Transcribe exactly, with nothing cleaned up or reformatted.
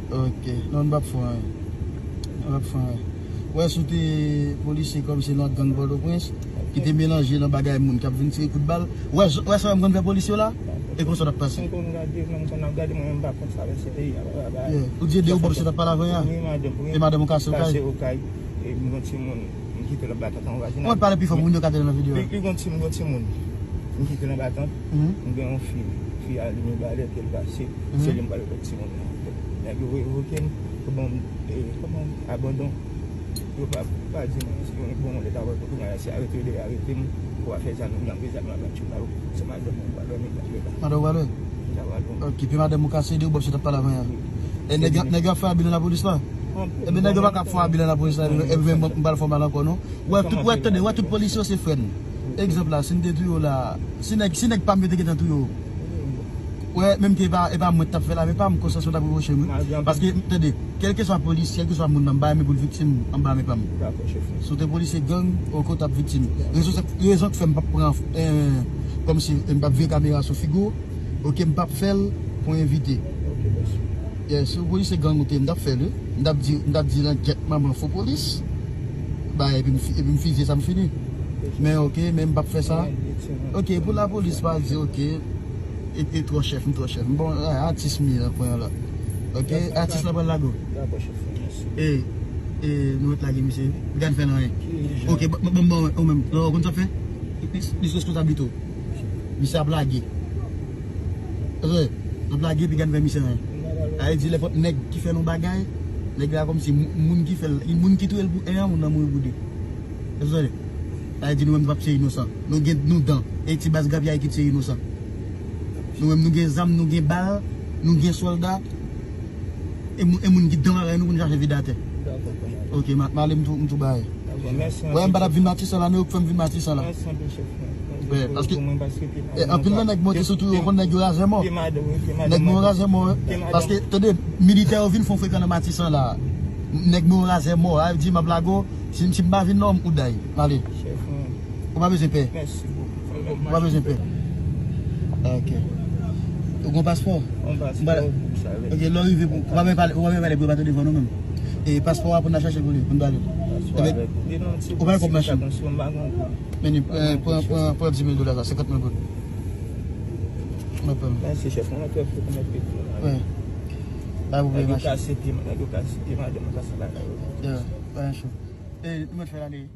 Ok, non, n p ap fè anyen. N p ap fè anyen. Ou wè, si w te polisye kòmsi nan gang Pòtoprens, ki te melanje nan bagay moun k ap vin tire kout bal. Ou wè, ou wè sa menm konn fè polis yo la? E konsa w t ap pase. M konn gade, menm konn ap gade, mwen menm m pa konn sa, men se peyi a, pa bagay. Yeah. Ou di e de ou bòb se t ap pale avè a? Wi, madanm, wi. E madanm ou kase okay? Kase okay. E m gon timoun, m kite l ap bat antan vajinal. Ou pale pi fò pou moun yo ka tande nan videyo a. Li, li gon timoun, gon timoun. M kite l ap bat antan. Mhm. M gen yon fi, fi a li men balè ke l pase. Mhm. Se li m pale lòt timoun nan. Nèg yo revoke m, yo ban m, e, kòman, abandon. Yo pa, pa di mwen, si yo bon, leta wè, kounye a, se arete yo dwe arete m, pou afè zam, m gen anpil zam nan pati yo, se madanm mwen, m pa dòmi, m pa dwe la. Madanm ou pa dwe? M pa dwe. Ok, pi madanm ou kase, de ou bòb se t ap pale avè a. E nèg, nèg yo ap fè abi nan lapolis la? Ebyen, nèg yo pa ka fè abi nan lapolis la, ebyen, m, m pral fè mal ankò, non. Ou wè, tout, ou wè, tande, ou wè, tout polisye yo se frè n. Egzanp la, si n te touye w la, si nèg, si nèg pa m yo te gentan touye w, ou wè, menm ke e pa, e pa mwen k t ap fè l la, men pa m konsyans mwen t ap rewoche m, wi. Paske, tande, kèlkeswa polis, kèlkeswa moun nan, m pa renmen pou l viktim anba men pa m. Dakò, chèf. Si w te polisye gang, oke, w t ap viktim. Rezon, rezon k fè m p ap pran, eh, kòmsi, m p ap vire kamera sou figi w, oke, m p ap fè l pou envite. Ok, bòs. Yeah, si w polisye gang ou te, m t ap fè l, wi. M t ap di, m t ap di lankèt manman fo polis. Ba, epi m fi-, epi m fizye sa m fini. Men ok, men m p ap fè sa. Ok, pou lapolis pa di ok. E, e twò chèf, m twò chèf. Bon, a, atis m ye nan kwen an la. Ok, atis la pral lage w. Dakò, chèf, mèsi. E, e, nou ret lage misye. Gad fè l anyen. Ok, bon, bon, bon, ou menm, ou konn sa w fè? Li, li, li responsablite w. Misye ap lage. Tande, ap lage epi gad fè misye anyen. Sa vle di nenpòt nèg ki fè nou bagay, nèg la kòmsi moun, moun ki fè l, moun ki touye l pou en an, moun nan mouri pou de. Tande? Sa vle di nou menm nou p ap se inosan. Nou gen nou dan. E ti baz grapyay ki se inosan. Nou menm nou gen zam, nou gen bal, nou gen sòlda. E moun, e moun ki dan bagay nou pou nou chache vide atè. Ok, m a, m ale m tou, m tou bay. Wè, m pa t ap vin Matisan la, nou yo k fè m vin Matisan la. Wè, paske, e, anpil nan nèg mwen te sou tou yo, konn nèg yo razè mò. Nèg mwen yo razè mò, wi. Paske, tande, militè yo vin fè yon frekan nan Matisan la. Nèg mwen yo razè mò, a di m ap lage w, si, si m pa vin non, ou day. M ale. Ou pa bezwen pè. Ou pa bezwen pè. Ok. Ou gen paspò? Yon paspò, sa vle. Ok, lè w rive, ou pa menm pale, ou pa menm pale pou yo pa tande vwa nou menm. E paspò a pou n al chache pou li, pou n ba li. Paspò avèk ou. Ou pa gen kòb machin. Men, eh, pran, pran, pran dis mil dola sa, senkant mil goud. Mwen pran. Mèsi, chèf, mwen mèt fè pou mèt peye. Wi. Ba pou peye machin. Nèg yo kase pye, nèg yo kase pye, madanm kase bagay yo. Yeah, pa gen cho. E, nou mèt fè l ale.